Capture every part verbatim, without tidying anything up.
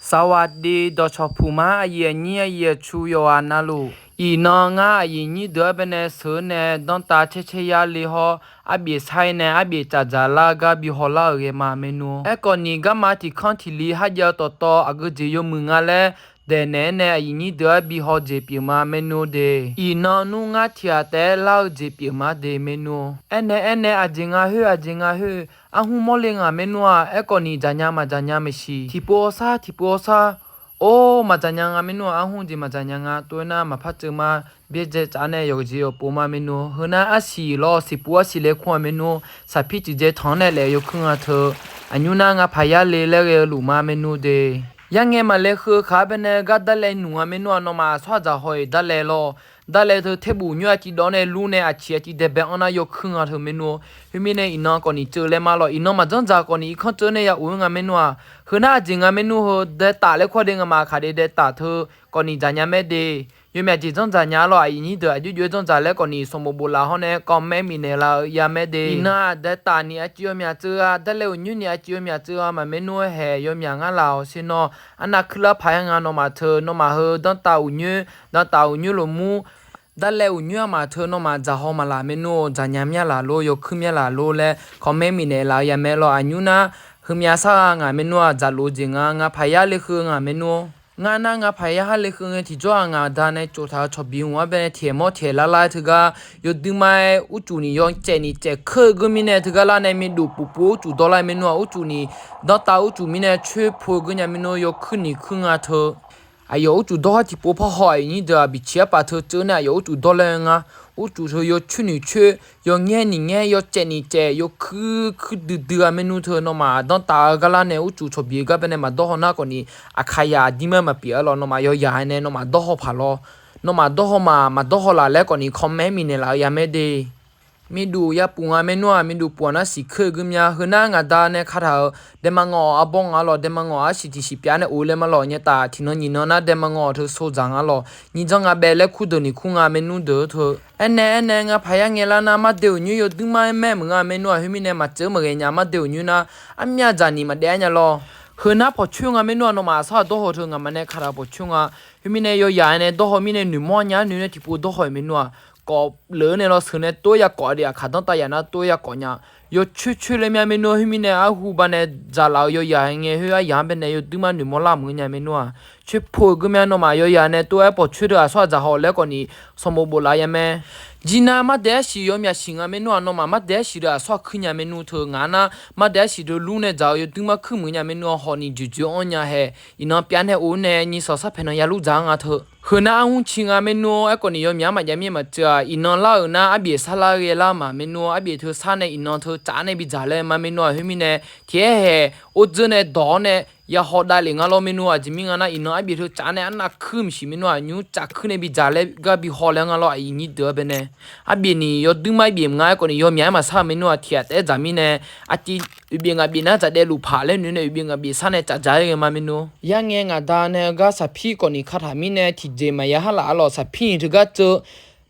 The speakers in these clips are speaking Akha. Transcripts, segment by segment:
Sawaqdi dawqcawq puq ma, aqyuif aqnyir aqyuif aqtsu yawqghaq navluf. Iqnan ngar aqyuif nyir deuq-anr baenae sheuq-eu nae danrtav caer caer yar le hawr, arbif sar-ir nae arbif tsafdzaq lar gar bi hawlar-euq ghae ma maernmr. Aerkhawf ni garma tiq kanr tiq li kharjav-eu dawqtawv aqgeu jeq yawmuiq nga laer daeqnaeq-aer nae aqyuif nyir deuq-anr bi haw jeq pyeuf ma maernmr de. Iqnan nmr ngar tiq ghaq taef-aer lar-eu jeq pyeuf ma de maernmr. Aernae aernae aqjeq nga khoer aqjeq nga khoer, arhmr mawrle ngaq maernmr-aq. Aerkhawf ni dzaqnya maqdzaqnya maeqshi, tiqpov hawsar tiqpov hawsar, or maqdzaqnya nga maernmr-aq. Arhmr jeq maqdzaqnya nga tov-aer nar maqpar tseuv ma. Byaerdzae tsaf nae yawqjeq yawqpov ma maernmr. Heu nar arsiq lawr siqpov arsiq laer kur-a maernmr. Saqpir tiqdzae tanq-anr nae laef-eu yawkuir nga teu. Aqnymr nar nga paq yar le laer ghae-eu luf ma maernmr de. Yarngae maqlae heu-eu khaq-anr baenae gar darlaev nuq nga maernmr-aq. Nawmaf aqsawr aqdzaq haw-iq darlaev lawr. Darlaev teu terbuf nymr aqciv dawv nae lur nae aqciq aqciv daebae-anr nar yawkuir nga teu maernmr. Khoermirnae iqnan khawf ni tseuv laer ma lawr. Iqnan maqdzanr dzaq khawf ni irkanr tseuv nae ya of-ir nga maernmr-aq. Heu nar aqjeq nga maernmr heu daetaf laer kur-a de. Ngamaf kaqde daetaf teu khawf ni dzaqnya mae de. Yawmyaq jeq dzanr dzaqnya lawr. Aqyuif nyir deuq aqjox jov-aer dzanr dzaq laer khawf ni sanqbof bof laf hawr nae comment bifnaeq laf-eu ya mae de. Iqnan-aq daetaf ni aqciv yawmyaq tseuv-a, darlaev uqnyoer ni aqciv yawmyaq tseuv-a maqmaernmr-aer haeq yawmyaq ngar laf-awq sher nawr. Arnav kuir lar paq-aer nga nawmaf teu, nawmaf heu danrtav uqnyoer, danrtav uqnyoer lofmur, darlaev uqnyoer armaf teu nawmaf dzaqhaw maqlaf maernmr-or, dzaqnya mya laf lor, yawkuir mya laf lor laer comment bifnaeq laf-eu ya mae lawr. Aqnymr nar heumyav sar-a ngaq maernmr-aq, dzaqlof-eu jeq nga, nga paq yar le heu ngaq maernmr-or. Ngar nar nga paq yar har le heu ngae tiqjawr-aq, ngaq da nae tsof taq-eu cawqbi hmq-anr baenae taeq mawr taeq lar lar-aer teugar yawduir mar-aer urcuf ni yawcaev ni caev keur-eu geur mirnae teugar lar nae miqduf puf puf-eu urcuf dawr lar-eu maernmr-aq. Urcuf ni danrtav urcuf mirnae coer po-eu geur nya maernmr, yawkuir ni kuir nga teu. Aqyawf urcuf dawr har tiqpov par haw, aqyuif nyir deuq-aq biqciq arpaf teu tseuv nae aqyawf urcuf dawr laer nga. Urcuf teu yawcoer ni coer, yawngaer ni ngaer, yawcaev ni caev, yawkuir kuir duidui-a maernmr teu. Nawmaf danrtav-eu gar lar nae urcuf cawqbi-eu gar baenae maqdawr haw nar khawf ni aqkaqyaq aqdir mar maqpyeuf-a lawr. Nawmaf yawyaq-aer nae nawmaf dawr haw paq lawr. Nawmaf dawr haw ma maqdawr haw laf laer khawf ni comment bifnaeq laf-eu ya mae de. Miqduf yapuf nga maernmr-aq. Miqduf puf-aq nar siq keur-eu geur mya. Heu nar ngaq da nae kataq-euq daema ngawq arbawr nga lawr. Daema ngawq arsiq tiq siq pyaf nae of laer ma lawr. Nyataf tiqnan nyiq nan nar daema ngawq teu sho dzaq nga lawr. Nyiq dzanr nga bae laer kur deuq ni kur nga maernmr deuq-eu teu. Aernae aernae nga paq yar ngae lar nar mardae uqnyoer yawduir mar-aer maer meuq nga maernmr-aq. Khoermirnae maqtser maqghae nya mardae uqnyoer nar armyav dzaq ni maqdaef-aer nya lawr. Heu nar pawqcoer nga maernmr-aq. Nawmaf aqsar aq dawr haw teu ngaqma nae kataq pawqcoer nga. Khoermirnae yawyaq-aer nae dawr haw mirnae noeqmawr nya-aer noeq nae tiqpov dawr haw-euq maernmr-aq. Kawf leuq-eu nae lawr sheuq nae tov-aer ya kawf-a de. Aqkaq danrtav yaf nar tov-aer ya kawf nya. Yawcoer coer laer mya maernmr. Khoermirnae arhu ba nae dzaqlaf-eu yawyaq-aer ngae khoer aryaq-anr baenae yawduir mar noeqmawr lar meuq nya maernmr-aq. Coer po-eu geur mya nawmaf yawyaq nae tov-aer pawqcoer deuq aqsar aqdzaq haw laer khawf ni sanqbof bof laf ya mae. Jir nar mardae arsiq yawmyaq siq nga maernmr-aq. Nawmaf mardae arsiq deuq aqsar aq kuir nya maernmr teu. Ngaq nar mardae arsiq deuq lur nae dzaq-eu yawduir mar kuir meuq nya maernmr-aq. Haw ni joeqjoeq-anr nya hae. Iqnan pyaf nae of nae nyiq sawq sar paeq nan ya lur dzaq-anr nga teu. Heu nar arhmr ci nga maernmr-or. Aerkhawf ni yawmyaq-anr maqjav mir maqtseuf-aq. Iqnan lar-euq nar arbif sar lar ghae lar ma maernmr-or. Arbif teu sar nae iqnan teu tsaf nae bidzaq laer ma maernmr-aq. Khoermirnae tiq aer haeq or dzeur nae dawq-awr nae ya haw davlef nga lawr maernmr. Aqjeq mir nga nar iqnan arbif teu tsaf nae arnav kuir maqsiq maernmr-aq. Nymr tsaf kuir nae bidzaq laer gar bi haw laer nga lawr. Aqyuif nyir deuq-a baenae arbif ni yawduir mar arbif mq nga. Aerkhawf ni yawmyaq-aer maqsar-eu maernmr-aq. Tiq ghaq taef-aer dzaq mirnae aqtiv oeqbif ngaq bif nar dzaq daef luf paq laer noeq nae oeqbif ngaq bif sar nae tsaf dzaq-aer ghae ma maernmr. Yarngae ngaq da nae gar saqpir khawf ni kataq mirnae tiqjeq maqya har laf-a lawq. Saqpir ni teugar tseuv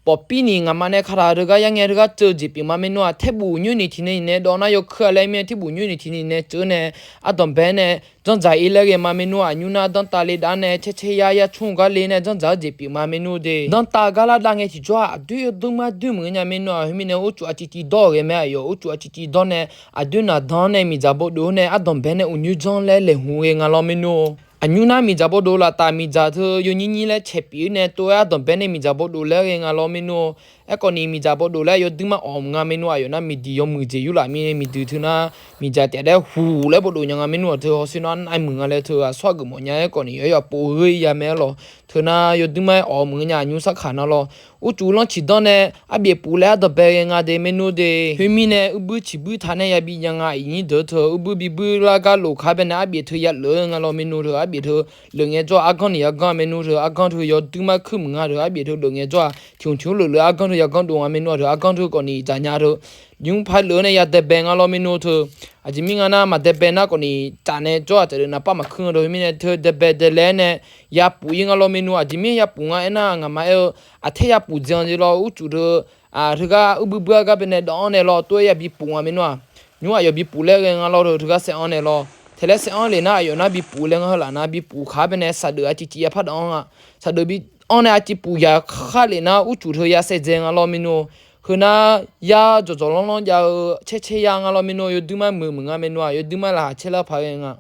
pawqpir ni ngaqma nae kataq-eu teugar yarngae teugar tseuv jeq pyeuf ma maernmr-aq. Taerbuf nymr ni tiqnan ni nae dawv nar yawkuir-a laer mirnae taerbuf nymr ni tiqnan ni nae tseuv nae ardanqbae nae dzanrdzaq-ir laer ghae ma maernmr-aq. Nymr nar danrtav le dav nae caer caer yar yar tsmr gar le nae dzanrdzaq-eu jeq pyeuf ma maernmr de. Danrtav gar lar dav ngae tiqjawr-aq aqdoer yawduir mar doer meuq nya maernmr-aq. Khoermirnae urcuf aqtiv tiv dawr-euq ghae mae. Aqyawf urcuf aqtiv tiv dawr nae aqdoer naqdanr nae miqdzaq bawdof-awr nae ardanqbae nae uqnyoer janr laer laeqhmq ghae nga lawr maernmr-or. Aqnymr nar miqdzaq bawdof laftaf miqdzaq teu yawnyir nyir laer caeq pyeuf-ir nae tov-aer ardanqbae nae miqdzaq bawdof laer ghae nga lawr maernmr-or. Aerkhawf ni miqdzaq bawdof laer yawduir mar awq mq nga maernmr. Aqyawf nar miqdui yawmuiq jeq yurlaf mirnae miqdui teu nar miqdzaq taef daef huq laer bawdof nya nga maernmr-aq. Teu hawsher nar navmuiq nga laer teu aqsar aqgeuf mawf nya-aer khawf ni yawr yawf pov-eu ghoer-ir ya mae-ar lawq. Teu nar yawduir mar-aer awq mq nga nya aqnymr sarkaq nar lawr. Urcuf lanr ciq danr nae arbif puf laer ardanqbae ghae nga de maernmr de. Khoermirnae urbuir ciqbuir taq nae yabi nya nga. Aqyuif nyir deuq teu urbuir bibuir lar gar lof kaq baenae arbif teu yaleuq-eu nga lawr maernmr teu. Arbif teu leuq ngae jawr-aq arganr ni yaganr maernmr teu. Arganr teu yawduir mar kuir mq nga teu. Arbif teu leuq ngae jawr-aq tiq hmq tiq hmq leuq leuq arganr teu yaganr dov nga maernmr teu. Arganr teu khawf ni dzaqnya teu nymr par leuq-awr nae yadaebae nga lawr maernmr teu. Aqjeq mir nga nar maqdaebae nar khawf ni tsaf nae jawr-aq tsafdeuq naqpav maqkuir nga dov. Khoermirnae teu daebae daelaer nae yapuf-ir nga lawr maernmr. Aqjeq mir yapuf nga aernar ngaqma aer-eu aqtaer yapuf dzae-anr jeq lawr. Urcuf teu teugar urbuir buir-a gar baenae dawv-anr nae lawr tov-aer yabi puf nga maernmr-aq. Nymr aqyawf bi puf laer ghae nga lawr teu teugar saev-anr nae lawr. Taeqlaer saev-anr lef nar aqyawf nar bipuf laer ngar heu laf nar bipuf kaq-aer bae nae saqdeuf aqciv civ ya par dawv-anr nga. Saqdeuf bi anr nae aqciv puf yaq khar lef nar urcuf teu ya saevdzae nga lawr maernmr. Heu nar ya dzawqdzawq lanrlanr jav-eu caercaer ya nga lawr maernmr, yawduir mar muiq muiq nga maernmr-aq, yawduir mar laqkhaq caer lar paq ghae nga.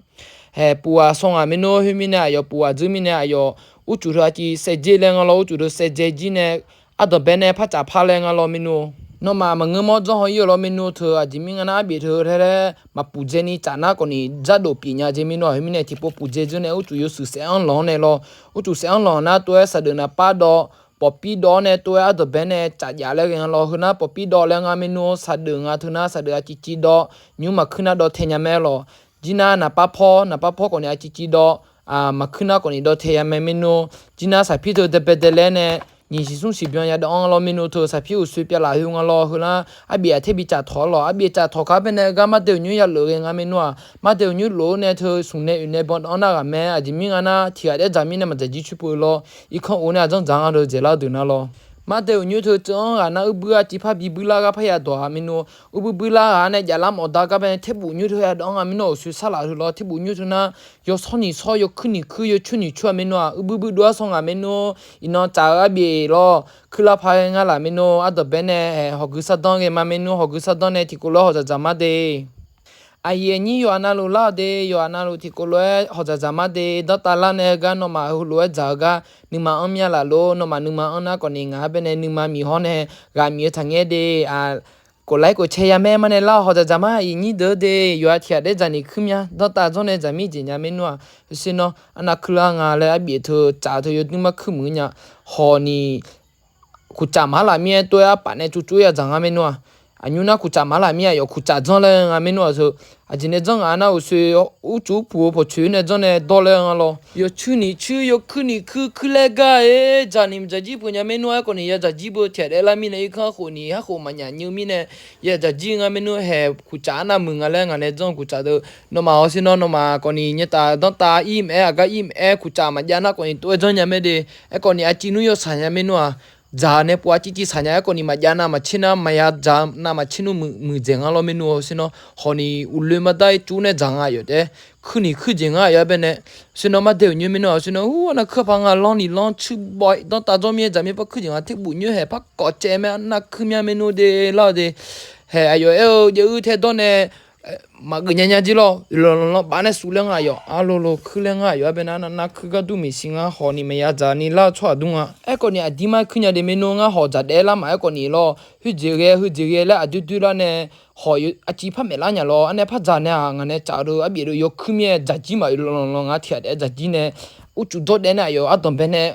Haeq puf ghaq saw ngaq maernmr, khoermirnae aqyawf puf ghaq dzeur mirnae aqyawf urcuf teu aqciv saevdzae laer nga lawr, urcuf teu saevdzae jir nae ardanqbae nae par caf par laer nga lawr maernmr. Nawmaf maqngeur mawr dzanr haw-ir-eu lawr maernmr teu, aqjeq mirnae ngar nar arbyef teu laer laer maqpuf dzae ni caf nar khawfni dzardof pyeuf nya jeq maernmr-aq, khoermirnae tiqpov puf dzae dzeur nae urcuf yawshuif saef-anr lanq-anr nae lawr, urcuf saef-anr lanq nar tov-aer saqdeuf naq par dawv, pawqpir dawv-awr nae tov-aer ardanqbae nae caf jav laer ghae nga lawr. Heu nar pawqpir dawv laer nga maernmr, saqdeuf nga teu nar saqdeuf aqciv civ dawv, nymr maqkuir nar dawv tae nya mae lawr. Jir nar naqpar pawr, naqpar pawr khawfni aqciv civ dawv, maqkuir nar khawfni dawv tae ya mae maernmr. Jir nar saqpir teu daebae daelaer nae nyiq siq smr siq byan ya dawv-anr lawr maernmr teu, saqpir uqsoe pyav laf heu nga lawr. Heu nar arbyef aqter bi caf tawq-ar lawr, arbyef caf tawq kaq-aer bae nae gar mardae uqnymr ya lof ghae nga maernmr-aq, mardae uqnymr lof-eu nae teu smq nae oeq nae ban dawv-anr nar ghaq mae. Aqjeq mirnae ngar nar tiq ghaq daef dzaq mirnae maqdzaq jir coer pov-eu lawr, irkanr of nae aqdzanr dzaq nga deuq dzaeqlar-eu deuq nar lawr. Mardae uqnymr teu tseuv-anr ghaq nar urbui aqciv par bi builar gar par ya dawq-aq maernmr, urbui builar ghaq nae javlar mawf dar gar bae nae terbuf nymr teu ya dawv-anr nga maernmr, uqsoe sarlaf teu lawr, terbuf nymr teu nar yawshawr niq shawr, yawkuir niq kuir, yawcoer niq coer-aq maernmr-aq, urbui bui dov-ar saw ngaq maernmr. Iqnan caf-eu arbyef lawr kuirlar paq ghae nga laf maernmr, ardanqbae nae haeq hawqgui sardanr ghae ma maernmr, hawqgui sardanr nae tiqkawv lof-aer hawq dzaqdzaq mar de. Aqyuif aqnyir yawqha navluf lar-eu de, yawqha navluf tiqkawv lof-aer hawq dzaqdzaq mar de. Danrtav lar nae heugar nawmaf heulof-aer dzaq-eu gar nuima anr mya laf lor, nawmaf nuima anr nar khawfni ngaq-aer bae nae nuima miq hawr nae ghaq miq-eu taqngaer de. Kof laer kof cae ya mae mar nae lar-awr hawq dzaqdzaq mar aqyuif aqnyir deuq-eu de. Yawqha tiq ghaq daef dzaq ni kuir mya, danrtav dzawr nae dzaq mir jeq nya maernmr-aq, sher nawr arnav kuirlar nga laer arbyef teu caf teu yawduir mar kuir muiq nya. Hawq ni kuqcaf maqlaf mir-aer tov-aer arpaf nae tsovtsov ya dzaq nga maernmr-aq, aqnymr nar kuqcaf maqlaf mir aqyawf kuqcaf dzanr laer nga maernmr-aq teu. Aqjeq nae dzanr ngaq nar uqsoe urcuf urpuq-eu pawqtsoeq nae dzanr nae dawr laer nga lawr. Yawcuir niq cuir, yawkuir niq kuir, kuir laer gar-aer dzaq ni maqdzaq jir peuq nya maernmr. Aerkhawf ni ya dzaq jir beu tiq ghaq daef lar mirnae irkanr khof ni arkhof maqnyaf nyeuv mirnae ya dzaq jir nga maernmr. Haeq kuqcaf arnav muiq nga laer ngaq nae dzanr kuqcaf deuq. Nawmaf hawsher nawr nawmaf khawf ni nyataf danrtav ir maqaer, aqgar ir maqaer, kuqcaf maqjav nar khawf ni tov-aer dzanr nya mae de. Aerkhawf ni aqciv nmr yawshaq nya maernmr-aq, dzaq nae pov aqciv civ shaq nya. Aerkhawf ni maqjav navmaqtser nar maqya dzaq navmaqtser nmr muiqdzaeq nga lawr maernmr hawsher nawr. Hawq ni uqloe maqdar-ir cuf nae dzaq nga aqyawf taef. Kuir ni kuir jeq nga aqyawf-aer bae nae. Sher nawr mardae uqnymr maernmr-aq, sher nawr hu arnav kuir paq nga lanr ni lanr cuir baw-aer danrtav dzawr mir-aer dzaq mir par kuir jeq nga terbuf nymr haeq par kawf caev mae arnav kuir mya maernmr de lar-eu de. Haeq aqyawf aer-eu jav-uir tae dawr nae maqgeuf nya nya jir lawr, lanqlanq baf nae suf laer nga aqyawf, arlolo kuir laer nga aqyawf-aer bae nae arnav kuir gar dur maeqshi ngar hawq ni maqya dzaq ni lar-eu tsawrhaq dur nga. Aerkhawf ni aqdir mar kuir nya de maernmr, ngar hawq dzaq daef lar maf. Aerkhawf ni lawr, khoerjeq ghae heujeq ghae laer aqdoer doer lar nae hawq aqciv par maeq lar nya lawr. Arnae par dzaq nae-aq ngaq nae caf deuq arbyef deuq yawkuir mir-aer dzaq jir maf. Lanqlanq ngar tiq ghaq daef dzaq jir nae urcuf dawr daef nae aqyawf ardanqbae nae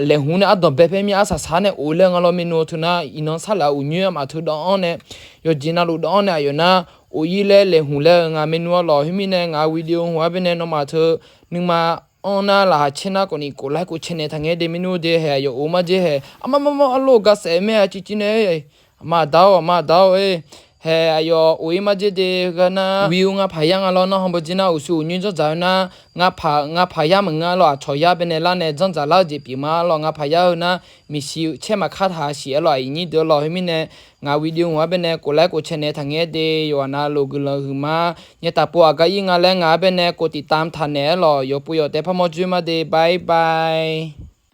laeqhmq nae ardanqbae paer mir arsaq saq nae of laer nga lawr maernmr teu nar iqnan sarlaq uqnymr armaf teu dawv-anr nae yawqjeq navluf dawv-anr nae aqyawf nar of-ir laer laeqhmq laer-eu nga maernmr-ar lawq. Khoermirnae ngaq-euq video hmq-anr bae nae nawmaf teu nuima anr nar laqkhaq caer nar khawf ni kof laer kof cae naeq taqngaer de maernmr de. Haeq aqyawf of mar dzer haeq armar mar mar arlor gar saef mae aqciv civ nae. Aqma aqda-or, aqma aqda-or-e. Haeq aqyawf of-ir mar dzer de. Heugar nar view ngar paq yar nga lawr, narhaq bawdzer nar uqshoe uqnymr dzanr dzaq-eu nar, ngar paq yar maqngeur-ar lawq. Aqcawq yar bae nae lar nae dzanr dzaq lar-eu jeq pyeuf ma-ar lawq. Ngar paq yar-eu nar maeqshi caer maqkar taq-a siq-ar lawq. Aqyuif nyir deuq-ar lawq. Khoermirnae ngaq-euq video hmq-anr bae nae kof laer kof cae naeq taqngaer de. Yawqghaq navluf guiqlanq huiqma nyaetaq pov aqgar ir nga laer ngaq-anr bae nae kof tiqtam taq naeq-ar lawq. Yawqpov yawq taef par mawr dzoer mar de. Bye bye.